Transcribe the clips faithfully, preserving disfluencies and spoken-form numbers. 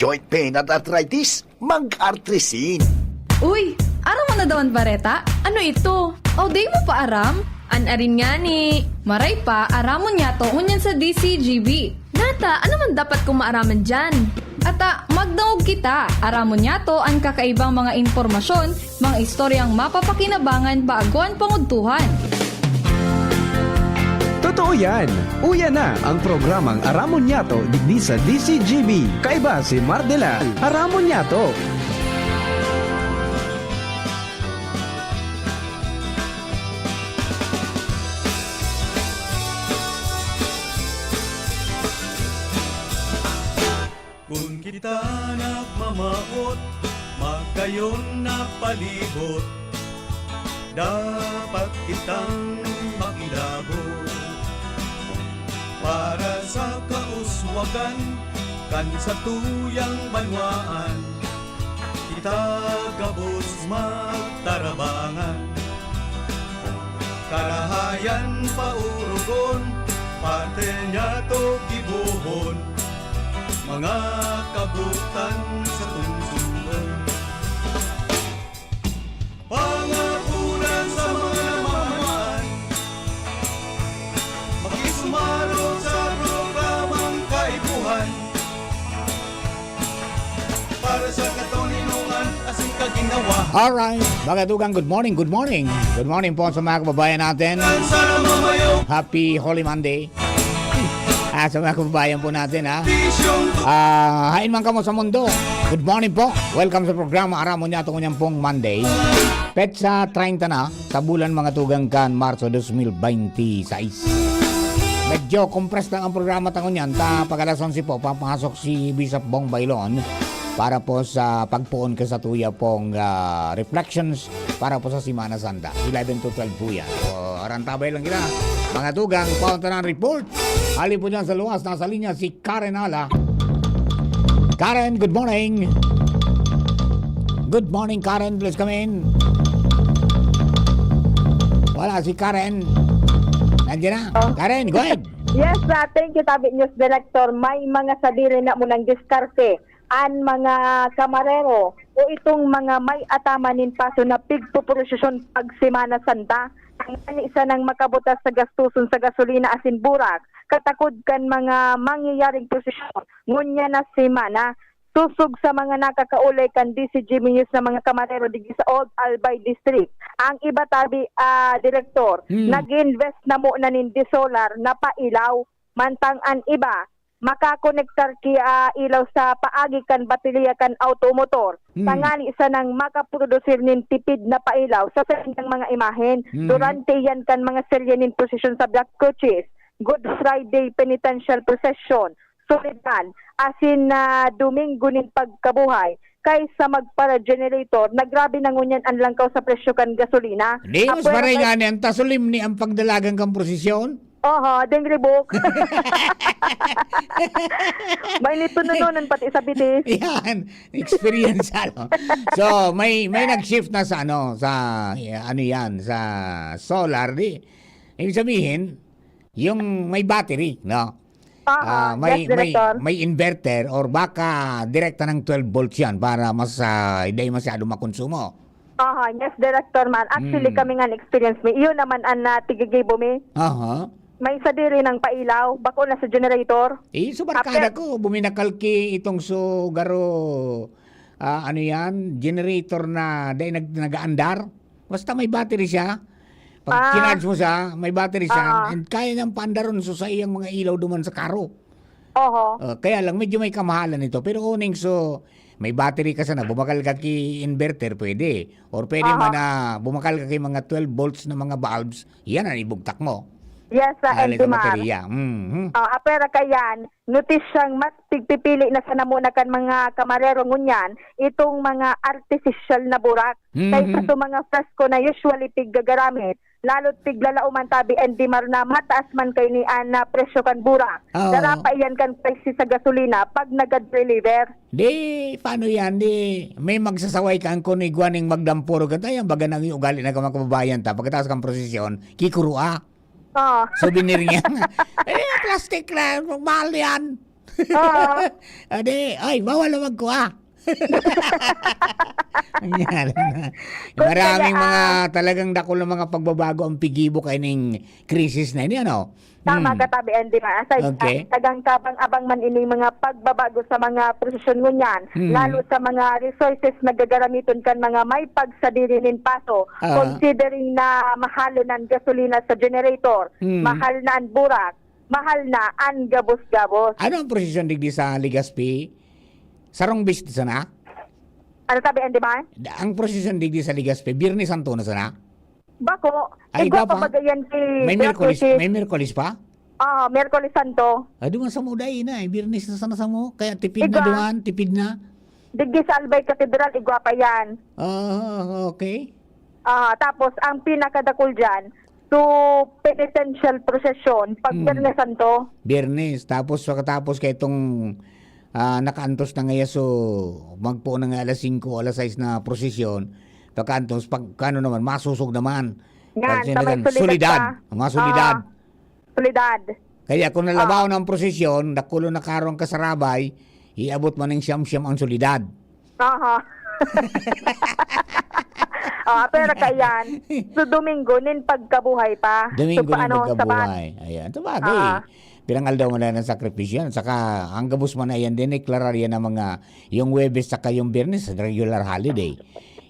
Joint pain at arthritis? Mag-Artrisin. Uy, aram mo na daw an bareta? Ano ito? O, di mo pa aram? An arin ngani. Maray pa, aramon niyato ngunyan sa D C G B. Nata, ano man dapat kong maaraman diyan? Ata, magdangog kita. Aramon niyato an kakaibang mga impormasyon, mga istoryang mapapakinabangan bago an pangudtuhan. Totoo yan! Uya na ang programang Aramon Niyato digdi sa D C G B. Kaiba si Mar Delal. Aramon Niyato! Kun kita nagmamawot, magayon na palibot, dapat kitang makilabot. Para sa kauswagan kan satuyang banwaan, kita gabos magtarabangan. Karahayan paurugon, parte niyato gibohon, mga kabutan sa tungsungon. Pangapunan sa mga namamayan, makisumaro sa programang Kaipuhan. Para sa katoninongan, asin kaginawa. Alright, mga tugang, good morning, good morning. Good morning po sa mga kababayan natin. Sana mamayo. Happy Holy Monday. Ah, sa mga kababayan po natin, ha? Vision. Ah, hain man kamo sa mundo. Good morning po. Welcome sa programa Aramon Niyato ngunyan pong Monday. Petsa treinta na sa bulan, mga tugang, kan Marso dos mil beinti sais. Medyo compressed lang ang programa ta ngunyan. Ta pag alas onse po, papasok si Bishop Bong Bailon para po sa pagpoon kan satuya pong, ah, reflections para po sa Semana Santa. Eleven to twelve po yan. So, arantabay lang kita. Mga tugang, paunta na ang report. Hali po dyan sa luwas, nasa linya si Karen Ala. Karen, good morning. Good morning, Karen. Please come in. Wala si Karen. Nandiyan na. Oh. Karen, go ahead. Yes, ah, thank you, tabi News Director. May mga sadiri na munang diskarte an mga kamarero o itong mga may ataman nin paso na pigpoprosesyon pag Semana Santa. Tanganing sanang makabutas sa gastuson sa gasolina asin burak, katakod kan mga mangyayaring prosesyon ngunyan na semana. Sosog sa mga nakakaulay kan D C G B News na mga kamarero digdi sa Old Albay District, ang iba tabi, ah, direktor, Hmm. nag-invest na mo na nin disolar na pailaw, mantang an iba makakonektar ki, ah, ilaw sa paagi kan baterya kan automotor, Hmm. tanganing sanang makaprodusir nin tipid na pailaw sa saindang mga imahen. Hmm. Durante iyan kan mga serye nin prosesyon sa Black Coaches, Good Friday Penitential Procession, Soledad, asin na Domingo nin Pagkabuhay, kaysa magpara-generator, na grabe na ngunyan an langkaw sa presyo kan gasolina. Di, mas Apwera maray kay nga ni ang tasolimni ang pagdalagan kang prosesyon. Oho, deng ribok. May nitunununan pati sa bitis. Yan, experience, ano. So, may, may nag-shift na sa, ano, sa, ano yan, sa solar, di. Ibig sabihin, yung may battery, no? Oo, Ah, may, yes, may, Director. may inverter or baka direkta ng twelve volts yan para mas, ah, hindi masyado makonsumo. Aha, yes, Director man. Actually, Mm. kami nga na-experience mi. Iyon naman ang natigigibo mi. Aha. May sadiri ng pailaw, bako na sa generator. Eh, so barkada Ape- ko, buminakal ki itong so garo, ah, ano yan, generator na dahil nag-, nag-aandar. Basta may battery siya. Pag Ah. kinarge mo siya, may battery siya, Ah. and kaya niyang paandaron so sa iyang mga ilaw duman sa karo. Oho. Ah, kaya lang, medyo may kamahalan ito. Pero uning so, may battery ka sana, bumakal ka ki inverter, pwede. Or pwede Aha. man na bumakal ka ki mga twelve volts na mga bulbs, yan ang ibugtak mo. Yes, sa Dahil sa N D M R. baterya. Mhm. Ah, apwera kayan, notisyang mas pigpipili na sana muna kan mga kamarero ngunyan, itong mga artificial na burak, Mhm. kaysa sa mga fresco na usually piggagaramit, lalo't piglalao man tabi N D M R na mataas man kaini an, ah, presyo kan burak. Oo. Dara pa iyan kan presyo sa gasolina pag nagad-deliver. Di, paano yan? Di, may magsasaway ka ang kun igwa ning magdampuro ka. Tayo, baga nang ugali na ka mga kababayan ta. Pagkatapos kang prosesyon, kikurua. Oo. Souvenir niya. Eh, plastic na, mahal yan. Oo. Adi, ay, bawal na magkuha. Nangyari na. Kung Maraming kaya, mga ah, talagang dakul na mga pagbabago ang pigibo kaining krisis na ini, ano? Tama Hmm. ka, Tabi Andy, ma. Aside sa Okay. tagang kabang-abang man ining mga pagbabago sa mga posisyon ngunyan, Hmm. lalo sa mga resources na gagaramiton kan mga may pagsadiri nin paso, Ah. considering na mahal na an gasolina sa generator, Hmm. mahal na an burak, mahal na an gabos-gabos. Ano ang prosesyon digdi sa Legazpi? Sarong bis sana? Ano, Tabi Andy, ma? Da-, ang prosesyon digdi sa Legazpi, Biyernes Santo na sana? Bako, Ay, igwa iba pa pa? Bagayan si May Miyerkules, Diocese. May Miyerkules pa? Ah, Miyerkules Santo. Ah, duman sa muda, ina, eh. Biyernes na sana sa mo. Kaya tipid na Igwa. duman, tipid na. Digdi sa Albay Cathedral, igwa pa yan. Ah, okay. Ah, tapos, ang pinakadakul dyan, to penitential procession, pag Hmm. Biyernes Santo. Biyernes. Tapos, pagkatapos kaya itong, ah, nakaantos na ngaya, so, magpo na nga alas singko, alas sais na prosesyon. Pagkaantos, pag, kano naman, masusog naman. Yan, Pag sa may sinagan, solidad solidad. pa. Ang mga solidad. Ah, solidad. Kaya kung nalabaw Ah. ng prosesyon, dakulo na karo ang kasarabay, iabot man ng siyam-siyam ang solidad. Aha. Ah, pero kayan, so Domingo, nin pagkabuhay pa. Domingo So, nin paano, pagkabuhay. Sabat? Ayan. Sabagay, Ah. pirang aldaw mo na ng sakripisyo yan. Saka, ang gabos mo na yan din, iklarar yan ng mga, yung Huwebes saka yung Biyernes, regular holiday.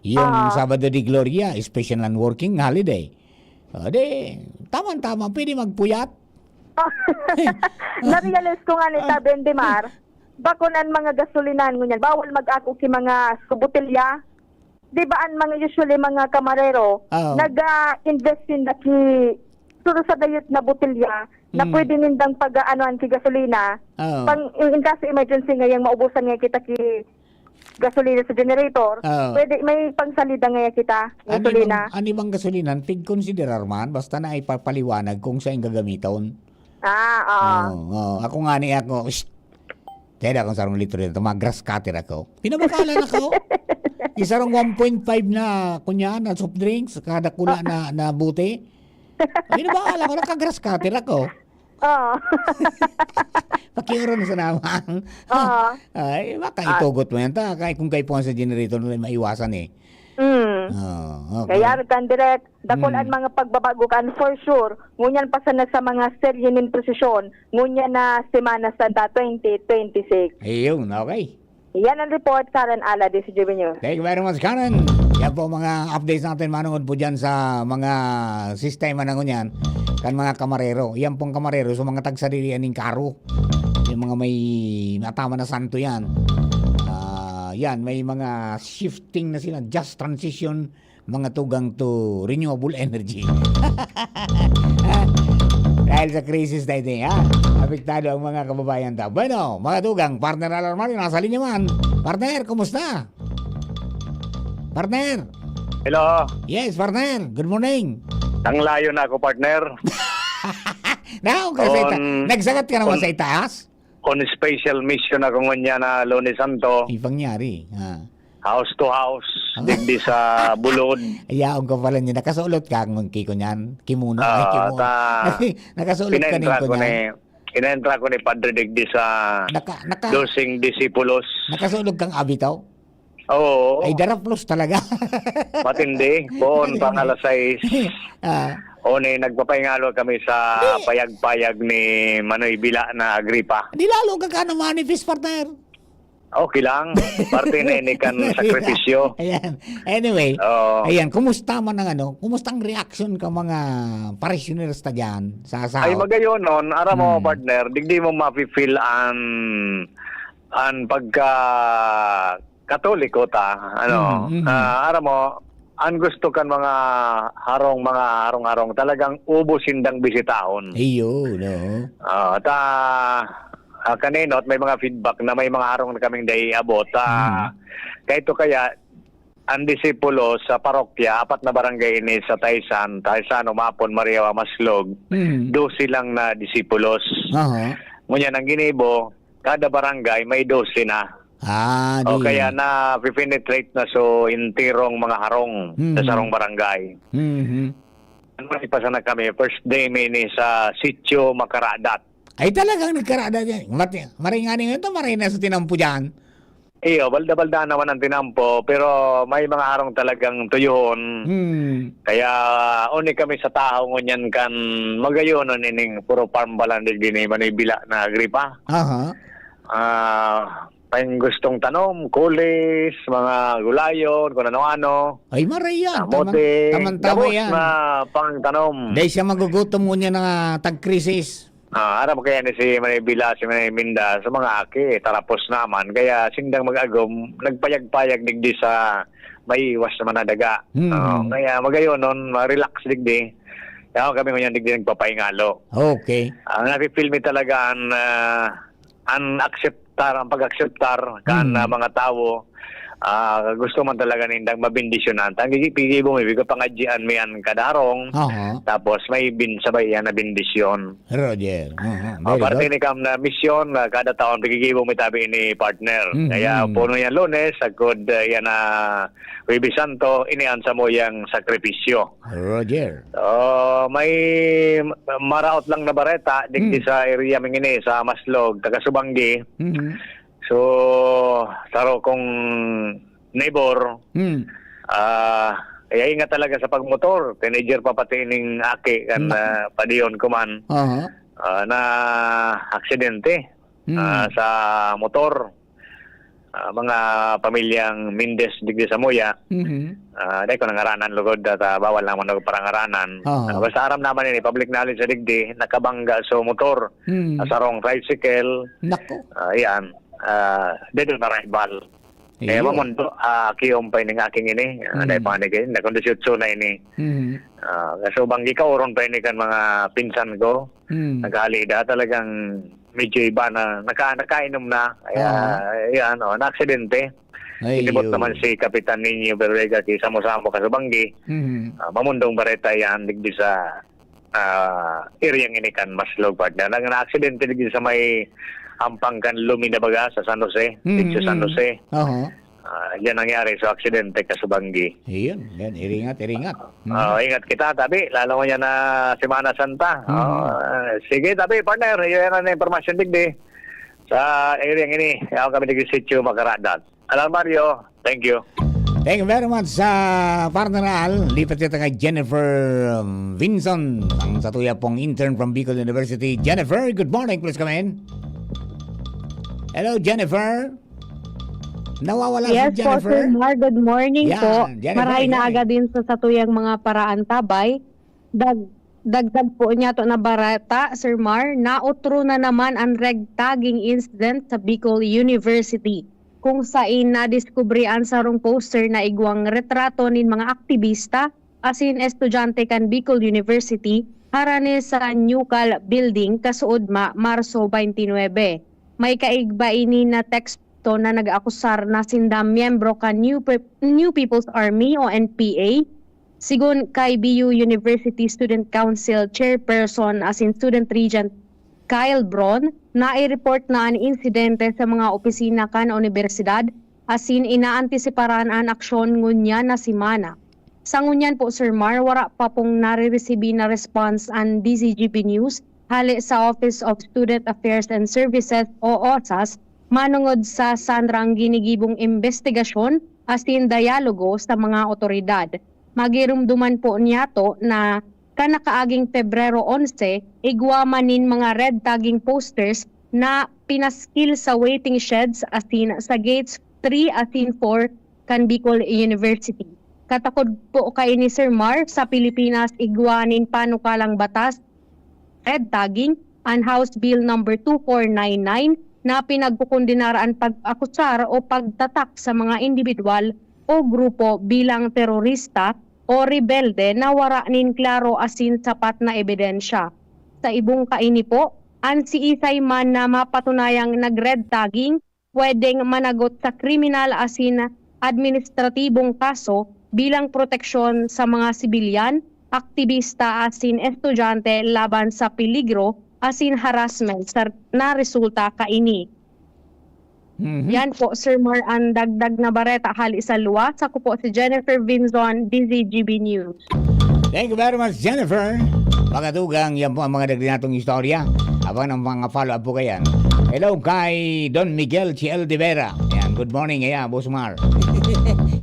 Yung Ah. Sabado de Gloria, special non-working holiday. O, di, tama-tama, pwede magpuyat. Na-realize ko nga ni Ah. Tabi Andy, ma, bakon an mga gasolinahan ngunyan, bawal mag-ako ki mga sa botelya. Di ba an mga, usually, mga kamarero, Oo. nag-a-invest sinda ki, suro sa dayot na botelya na Hmm. pwede nindang pag-aanohan ki gasolina. Oo. Pang, in, in case emergency ngayang maubusan nga kita ki gasolina sa generator, Oo. pwede may pangsalida ngaya kita, Ano gasolina. bang, ano bang gasolina? Tig-considerar man, basta na ipapaliwanag kung saan gagamiton. Ah, oo. Oo, oo. Ako nga ni ako, shh, kaya akong sarong litro dito, mag-grass cutter ako. Pinabakalan ako. Isarong one point five na, kunya, na soft drinks, kada kula na, na buti. Pinabakalan ako, naka-grass cutter ako. Oo. Pakiuron sa namang. Oo. Ay, baka Ah. itugot mo yan ta. Kaya kung kaipuhan sa generator na maiwasan eh. Mm. Oo, okay. Kaya kan direct, dakul Mm. an mga pagbabago kan for sure. Ngunyan pa sana sa mga serye nin prosesyon. Ngunyan na Semana Santa twenty twenty-six. Ayun, okay. Yan ang report, Karen Ala, D C G B News. Thank you very much, Karen. Yan po ang mga updates natin, manungod po dyan sa mga sistema na ngunyan, kan mga kamarero. Yan pong kamarero, sa mga tagsadirian ning karo. Yung mga may matama na santo yan. Ah, yan, may mga shifting na sila, just transition, mga tugang to renewable energy. Dahil sa krisis na ito, ha? Apektado ang mga kababayan ta. Bueno, mga tugang, partner Alarmario, nasa linya man. Partner, kumusta? Partner? Hello. Yes, partner. Good morning. Nanglayo na ako, partner. Naon ka sa ita-, On, nagsakat ka naman on, sa itaas? On special mission ako ngunyan na Lunes Santo. Ipangyari, ha? House to house, Ah. digdi sa Bulod. Ayaw ko pala niya. Nakasulot ka, ngun-, ki-, kunyan? Kimono? Ay, Ah, kimono. ta-, Nakasulot ka nin pinaentra ko kunyan? ni, pinaentra ko ni Padre digdi sa Naka-, naka-, dosing disipulos. Nakasulot kang abitaw? Oo. Ay, daraplos talaga. Matindi. Poon pang alas sais. Ah. O, ni, nagpapaingalo kami sa Di- payag-payag ni Manoy Bila na Agripa. Di lalo ka ka na manifest, partner. Okay lang. Parte na ini kan sakripisyo. Ayan. Anyway, Oo. ayan, kumusta man ang ano, kumusta ang reaksyon ka mga parishioners ta dyan sa Ay, South? Magayon nun, aram mo, Hmm. partner, digdi mo mafe-feel an, an pagka Katoliko ta, ano, Mm, mm. ah, aram mo, an gusto kan mga harong, mga harong-harong, talagang ubos sindang bisitahon. Iyo, no? Ah, ta, ah, kaninot, may mga feedback na may mga harong na kaming dai abot. Ah, Mm. kaito kaya, ang disipulo sa parokya, apat na barangay ini sa Taysan, Taysan, Umapon, Mariawa, Maslog, Mm. dose lang na disipulos. Aha. Ngunyan, ang ginibo, kada barangay may dose na. Ah, O di. kaya na-penetrate na so enterong mga harong sa Mhm. sarong barangay. Mhm. Ano, ipasa na kami, first day mi ni sa Sitio Makaradat. Ay, talagang nagkarada diyan. Mati-, maray nga ninyo ito, maray na sa tinampo diyan. Iyo, balda-balda naman ang tinampo, pero may mga harong talagang tuyuhon. Hmm. Kaya, uni kami sa tahaw ngunyan kan magayonon ining puro farm pa lang digdi ni Manibila na gripa. Aha. Ah, pang gustong tanom, kulis, mga gulayon, kung ano-ano. Ay, maray yan. Kamote, Taman-, tamang-tama gabos yan. na pangtanom. Dahil siya magugutom ngunyan na tag-krisis. Ah, aram kaya ni si Manibila, si Manay Minda, sa mga aki, tarapos naman. Kaya sindang mag-agom, nagpayag-payag digdi sa maiwas naman na daga. Hmm. Oo, kaya magayonon, ma-relax digdi. Kaya kami ngunyan digdi nagpapaingalo. Okay. Ang nafe-feel mi talaga an, ah, an akseptar, ang pag-akseptar kan, Hmm. ah, mga tawo. Ah, gusto man talaga nindang mabendisyonan. Tang gigi-, gigibo mi, bigo pangadyian mi an kada harong. Aha. Tapos may bin-, sabay yan na bendisyon. Roger. Aha, Ah, very parte good. ni kam na misyon na kada taon, gigibo mi tabi ni partner. Mhm. Kaya puno yan Lunes, sagkod, ah, yan na Huwebes Santo, ini an samuyang sakripisyo. Roger. Oh, may maraot lang na bareta digdi Hmm. sa area ming ini, sa Maslog, taga Subanggi. Mhm. So, saro kong neighbor, Hmm. ah, kaya ingat talaga sa pagmotor. Teenager pa pati ining aki kan, Naku. ah, padihon ko man. Aha. Ah, na-aksidente, Hmm. ah, sa motor. Ah, mga pamilyang Mendez digdi sa Muya. Mhm. Ah, dai ko na ngaranan lugod at, ah, bawal naman magparangaranan. Aha. Ah, basta aram naman ini, public knowledge sa digdi, nakabangga sa motor. Hmm. Ah, sarong tricycle. Naku. Ah, yan. Ah, dead on arrival. Eh, Iyo. mamundo, ah, kiyom pa ining aking ini. Ah, Hmm. dai pa ni kayo. Nakondisyoso na ini. Mhm. Ah, kaso banggi ka, oron pa ini kan mga pinsan ko. Hmm. Naghali da, talagang medyo iba na, naka-, nakainom na. Kaya, Aha. yan, oh, na-aksidente. Ay, Inibot yun. naman si Kapitan Nino Berrega, ki Samo-Samo, Kasubanggi. Mhm. Ah, mamundong bareta yan, digdi sa, ah, area ng Inikan, Maslog, partner. Nang na-aksidente digdi sa may ampang kan Lumina baga, sa San Jose, Mm, digdi sa San mm. Jose. Aha. Ah, yan nangyari sa aksidente, Kasubanggi. Iyon, yan, iringat, iringat. Mm. Ah, ingat kita, tabi, lalo mo yan na Semana Santa. Mhm. Ah, sige, tabi, partner, yun yan ang impormasyon digdi. Sa area ng ini, yaon kami digdi sa sitio Makaradan. Alarmario, thank you. Thank you very much, ah, partner Al. Lipat kita kay Jennifer, um, Vinson, ang satuya pong intern from Bicol University. Jennifer, good morning. Please come in. Hello, Jennifer. Nawawala si Yes po, Jennifer. Sir Mar. Good morning Yan, po. Jennifer, Maray na yan. aga din sa satuyang mga paraantabay. Dag-, dagdag po niya to na bareta, Sir Mar, nautro na naman ang red tagging incident sa Bicol University, kung sain nadiskubre an sarong poster na igwang retrato nin mga aktibista asin estudyante kan Bicol University harani sa Newcal Building kasuodma, Marso twenty-nine. May kaigba ini na teksto na nag-akusar na sinda miyembro kan New Pe-, New People's Army o N P A. Sigon kay B U University Student Council Chairperson asin Student Regent Kyle Braun, nai-report na an insidente sa mga opisina kan unibersidad asin inaantisiparan an aksyon ngunyan na semana. Sa ngunyan po, Sir Mar, wara pa pong nariresibi na response an D Z G B News hale sa Office of Student Affairs and Services o OSAS manongod sa sanrang ginigibong imbestigasyon asin dialogo sa mga otoridad. Magirumduman po niyato na kan nakaaging Pebrero onse, igwa man nin mga red tagging posters na pinaskil sa waiting sheds asin sa gates three asin four kan Bicol University. Katakod po kaini, Sir Mar, sa Pilipinas igwa nin panukalang batas, red tagging, an House Bill number two four nine nine na pinagkukundenar an pag-akusar o pagtatak sa mga indibidwal o grupo bilang terorista o rebelde na wara nin klaro asin sapat na ebidensya. Sa ibong kaini po, an siisay man na mapatunayang nag-red tagging pwedeng managot sa kriminal asin administratibong kaso bilang proteksyon sa mga sibilyan, aktibista asin estudyante laban sa peligro asin harassment sa naresulta kaini. Mhm. Yan po, Sir Mar, ang dagdag na bareta hali sa luwas. Ako po si Jennifer Vinzon, D Z G B News. Thank you very much, Jennifer. Mga tugang, yan po ang mga dagdag natong istorya. Abang ng mga follow-up po kayan. Hello kay Don Miguel Chiel de Vera. Yan, good morning. Ayan, Boss Mar.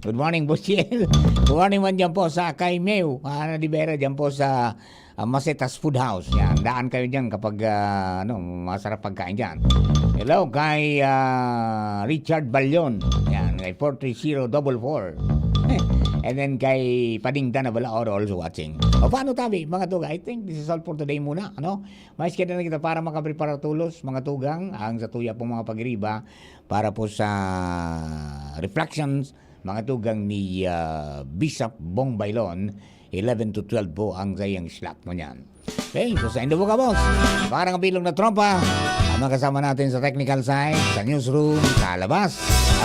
Good morning, Boss Chiel. Good morning man dyan po sa kay Meu. Ana de Vera dyan po sa ah, Masetas Food House. Yan, daan kayo dyan kapag ah, ano, masarap pagkain dyan. Hello kay ah, Richard Balyon. Yan, kay four three zero double four. And then kay Pading Dan Abalaor also watching. O paano tabi, mga tugang? I think this is all for today muna, ano? Maski na kita para makaprepara tulos, mga tugang, ang sa tuya pong mga pagriba para po sa reflections, mga tugang ni ah, Bishop Bong Bailon, eleven to twelve po ang sayang slot mo niyan. Okay, so sa indo po ka, boss. Parang bilog na tropa, ang mga kasama natin sa technical side, sa newsroom, sa labas.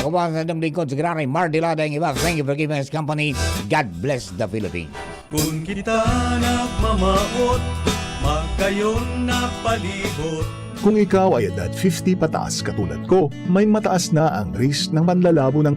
Ako po ang inyong lingkod, si Granny Mar Delada, ang iba. Thank you for giving us company. God bless the Philippines. Kun kita nagmamawot, magayon na palibot. Kung ikaw ay edad fifty pataas katulad ko, may mataas na ang risk ng panlalabo ng